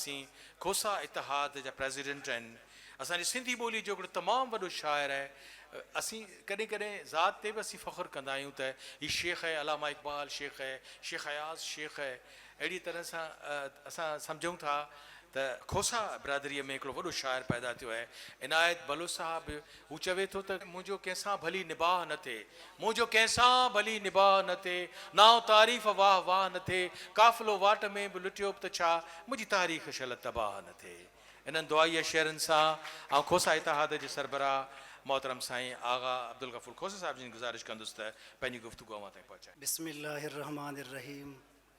ڪنداسين. کوسا اتحاد جا پريزيڊنٽ آهن. اسان جي سنڌي ٻوليء جو هڪڙو تمام وڏو شاعر آهي. اسين ڪڏهن ڪڏهن ذات تي به اسين فخر ڪندا آهيون ته هي شيخ آهي، علامه اقبال شيخ آهي، شيخ اياز شيخ آهي. اهڙيء طرح سان اسان سمجهون ٿا ته کوسا برادريء ۾ هڪڙو وڏو شاعر پيدا ٿيو آهي. عنايت بلوچ صاحب هو چوي ٿو ته منهنجو ڪنهن سان ڀلي نباهه نه ٿئي، منهنجو ڪنهن سان ڀلي نباهه نه ٿئي، نانء تعريف واهه واهه نه ٿئي، قافلو واٽ ۾ به لٽيو به ته ڇا، منهنجي تاريخ شل تباهه نه ٿئي. انهن دعائيه شعرن سان آئون کوسا اتحاد جي سربراهه محترم سائين آغا عبدالغفور کوسا صاحب جن گذارش ڪندس ته پنهنجي گفتگو اوهان تائين پهچائين. بسم الله الرحمٰن الرحيم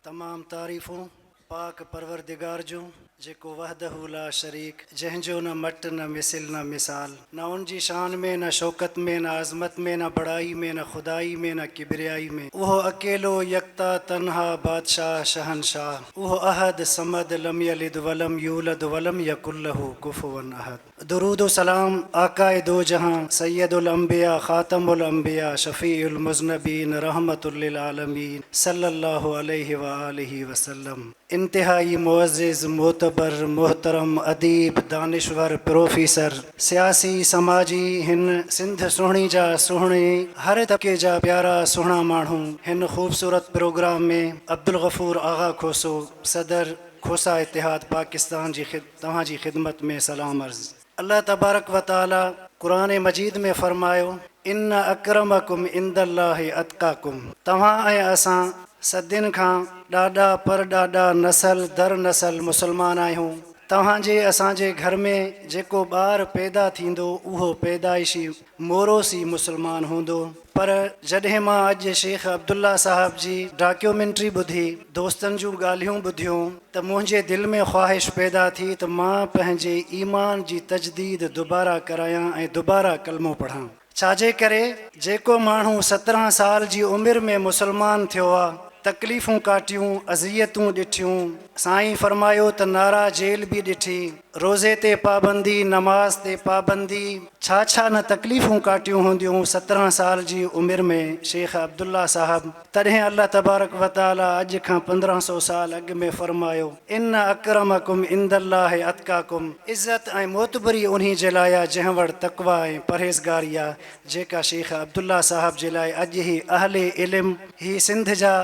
تمام تعريفون پاڪ پروردگار جون جيڪو وحده لا شريڪ جنهن جو نه مٽ نه مثل نه مثال نه ان جي شان ۾ نه شوڪت ۾ نه عظمت ۾ نه بڙائي ۾ نه خدائي ۾ نه ڪبريائي ۾ اهو اڪيلو يڪتا تنها بادشاهه شهنشاهه اهو احد صمد لم يلد ولم يولد ولم يڪن له ڪفوا احد. درود و سلام آقاء دو جهان سيد الانبياء خاتم الانبياء شفيع المذنبين رحمة للعالمين صلي الله عليه واٰله وسلم انتهائي معزز معتبر محترم اديب دانشور پروفيسر سياسي سماجي هن سنڌ سهڻي جا سهڻي هر طبقي جا پيارا سهڻا ماڻهو هن خوبصورت پروگرام ۾ عبدالغفور آغا کوسو صدر کوسا اتحاد پاڪستان جي توهان جي خدمت ۾ سلام عرض. الله تبارڪ و تعالي قرآن مجيد ۾ فرمايو، ان اڪرمڪم عند الله اتقاڪم توهان ۽ اسان صدين کان ڏاڏا پر ڏاڏا نسل در نسل مسلمان آهيون، توهان جي اسان جي گهر ۾ جيڪو ٻار پيدا ٿيندو اهو پيدائشي موروثي مسلمان هوندو. پر جڏهن مان اڄ شيخ عبدالله صاحب جي ڊاڪيومينٽري ٻڌي، دوستن جون ڳالهيون ٻڌيون ته منهنجي دل ۾ خواهش پيدا ٿي ته مان پنهنجي ايمان جي تجديد دوباره ڪرايان ۽ دوباره ڪلمو پڙهان. ڇاجي ڪري جيڪو ماڻهو 17 سال جي عمر ۾ مسلمان ٿيو آ، تڪليفون ڪاٽيون، اذيتون ڏٺيون، سائين فرمايو ته نارا جيل به ڏٺي، روزي تي پابندي، نماز تي پابندي، ڇا ڇا نه تڪليفون ڪاٽيون هونديون 17 سال جي عمر ۾ شيخ عبدالله صاحب تڏهن الله تبارڪ و تعالي اڄ کان 15 سو سال اڳ ۾ فرمايو ان اڪرمڪم عند الله اتقاڪم عزت ۽ معتبري انهي جي لاء آ جنهن وٽ تقويٰ ۽ پرهيزگاري آ جيڪا شيخ عبدالله صاحب جي لاء اڄ هي اهل علم هي سنڌ جا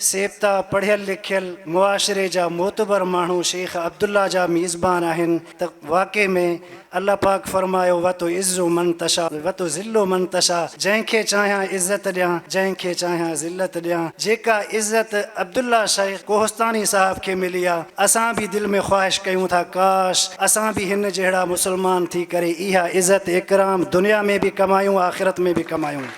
سيبتا پڙهيل لکيل معاشري جا معتبر ماڻهو شيخ عبدالله جا ميزبان آهن ته واقعي ۾ الله پاڪ فرمايو وتعز من تشاء وتذل من تشاء جنهن کي چاهيان عزت ڏيان جنهن کي چاهيان ذلت ڏيان جيڪا عزت عبدالله شيخ ڪوهستاني صاحب کي ملي آ اسان به دل ۾ خواهش ڪيون ٿا ڪاش اسان به هن جهڙا مسلمان ٿي ڪري اها عزت اڪرام دنيا ۾ به ڪمايون آخرت ۾ به ڪمايون.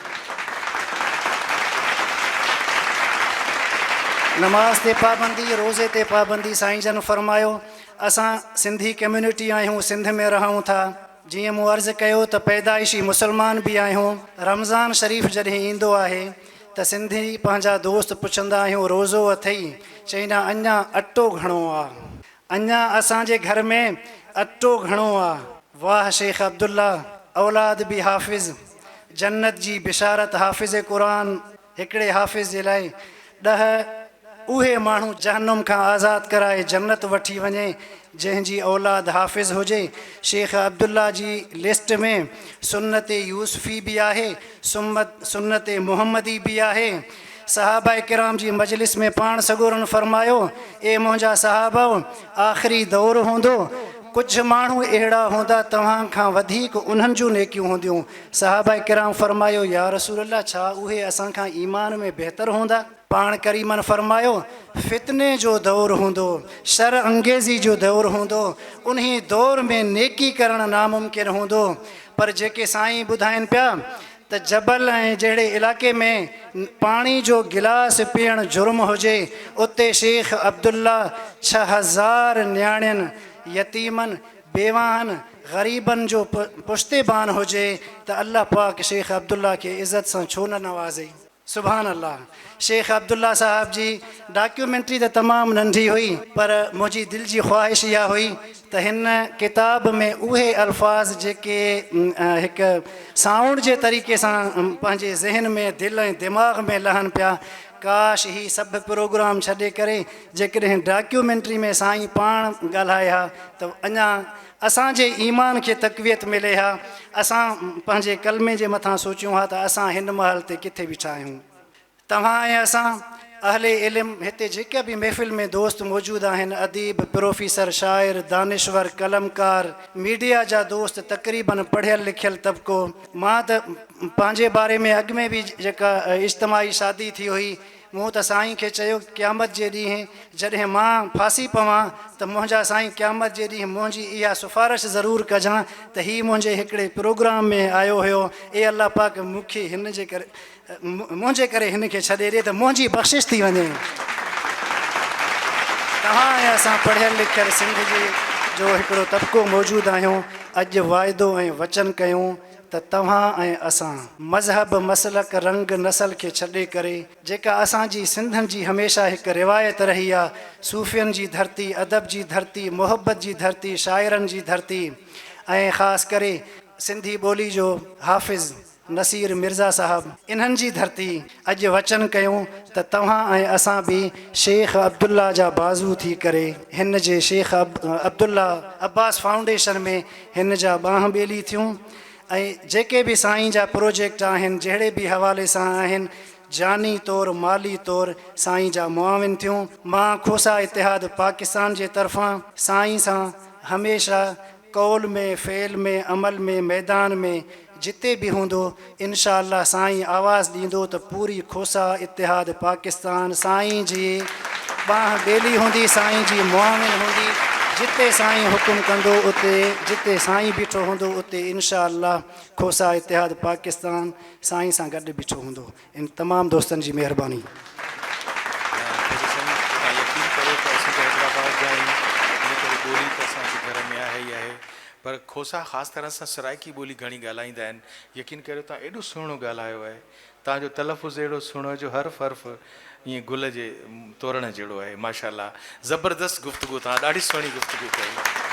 نماز تي پابندي، روزي تي پابندي سائين جن فرمايو اسان سنڌي ڪميونٽي آهيون سنڌ ۾ رهون ٿا جيئن مون عرض ڪيو ته پيدائشي مسلمان به آهيون رمضان شريف جڏهن ايندو آهي ته سنڌي پنهنجا دوست پڇندا آهيون روزو اٿئي چئيندا اڃا اٽو گهڻو آ اڃا اسان جي گهر ۾ اٽو گهڻو آ. واھ شيخ عبدالله اولاد به حافظ جنت جي بشارت حافظ قرآن هڪڙي حافظ جي لاء ڏهه اهي ماڻهو جهنم کان آزاد ڪرائي جنت وٺي وڃي جنهن جي اولاد حافظ هجي شيخ عبدالله جي لسٽ ۾ سنت يوسفي به آهي سنت محمدي به آهي صحابه ڪرام جي مجلس ۾ پاڻ سڳورن فرمايو، اي منهنجا صحابؤ! آخري دور هوندو، ڪجهه ماڻهو اهڙا هوندا توهان کان وڌيڪ انهن جون نيڪيون هونديون. صحابه ڪرام فرمايو، يا رسول الله! ڇا اهي اسان کان ايمان ۾ بهتر هوندا؟ پاڻ ڪريمن فرمايو، فتني جو دور هوندو، شر انگيزي جو دور هوندو، انهي دور ۾ نيڪي ڪرڻ ناممڪن هوندو، پر جيڪي سائين ٻڌائين پيا ته جبل ۽ جهڙي علائقي ۾ پاڻي جو گلاس پيئڻ جرم هجي، اتي شيخ عبدالله 6000 نياڻين، يتيمن، بيواهن، غريبن جو پشتيبان هجي ته الله پاڪ شيخ عبدالله کي عزت سان ڇو نه نوازي. سبحان الله شيخ عبدالله صاحب جي ڊاڪيومينٽري ته تمام ننڍي هئي پر منهنجي دل جي خواهش اها هئي ته هن ڪتاب ۾ اهي الفاظ جيڪي هڪ سائونڊ جي طريقي سان پنهنجي ذهن ۾ دل ۽ دماغ ۾ لهن پيا. ڪاش هي سڀ پروگرام ڇڏي ڪري جيڪڏهن ڊاڪيومينٽري ۾ سائين پاڻ ڳالهائي ها ته اڃا اسان جي ايمان کي تقويت ملي ها، اسان پنهنجي ڪلمي جي مٿان سوچيون ها ته اسان هن مهل تي ڪٿي بيٺا آهيون. توهان ۽ اسان اهل علم هتي جيڪي به محفل ۾ دوست موجود آهن، اديب، پروفيسر، شاعر، دانشور، قلمڪار، ميڊيا جا دوست، تقريبن پڙهيل لکيل طبقو، مان ته پنهنجي باري ۾ اڳ ۾ به جيڪا اجتماعي شادي ٿي هئي، مون ته سائين کي چيو قيامت جي ڏينهن جڏهن مان ڦاسي پوان ته منهنجا سائين قيامت جي ڏينهن منهنجي اها سفارش ضرور ڪجان ته هي منهنجي هڪڙي پروگرام ۾ آيو هيو اي الله پاڪ مون کي هن جي ڪري منهنجي ڪري هن کي ڇڏي ڏي ته منهنجي بخشش ٿي وڃي. توهان ۽ اسان پڙهيل لکيل سنڌ جي جو هڪڙو طبقو موجود آهيون اڄ واعدو ۽ وچن ڪيون ته توهان ۽ اسان مذهب، مسلڪ، رنگ، نسل کي ڇڏي ڪري جيڪا اسان جي سنڌن جي هميشه هڪ روايت رهي آ صوفين جي ڌرتي، ادب جي ڌرتي، محبت جي ڌرتي، شاعرن جي ڌرتي ۽ خاص ڪري سنڌي ٻولي جو حافظ نصير مرزا صاحب انهن جي ڌرتي اڄ وچن ڪيون ته توهان ۽ اسان به شيخ عبدالله جا بازو ٿي ڪري هن جي شيخ عبدالله عباس فائونڊيشن ۾ هن جا ٻانهن ٻيلي ٿيون ۽ جيڪي به سائين جا پروجيڪٽ آهن جهڙي به حوالي سان آهن جاني طور مالي طور سائين جا معاون ٿيون مان کوسا اتحاد پاڪستان جي طرفان سائين سان هميشه قول ۾ فعل ۾ عمل ۾ ميدان ۾ جتي به هوندو انشاء الله سائين آواز ڏيندو ته پوري کوسا اتحاد پاڪستان سائين جي ٻانهن ٻيلي هوندي سائين جي معاون هوندي جتي سائين حڪم ڪندو اتي جتي سائين بيٺو هوندو اتي انشاء الله کوسا اتحاد پاڪستان سائين سان گڏ بيٺو هوندو ان تمام دوستن جي مهرباني. فضل سائين توهان يقين ڪريو ته اسين ته حيدرآباد جا آهيون ان ڪري ٻولي ته اسان جي گهر ۾ آهي ئي آهي پر کوسا خاص طرح سان سرائيڪي ٻولي گهڻي ڳالهائيندا آهن يقين ڪريو توهان ايڏو سهڻو ڳالهايو آهي توهان جو تلفظ اهڙو سهڻو آهي جو حرف حرف ائين گل جي تورڻ جهڙو آهي ماشاءالله زبردست گفتگو توهان ڏاڍي سهڻي گفتگو ڪئي.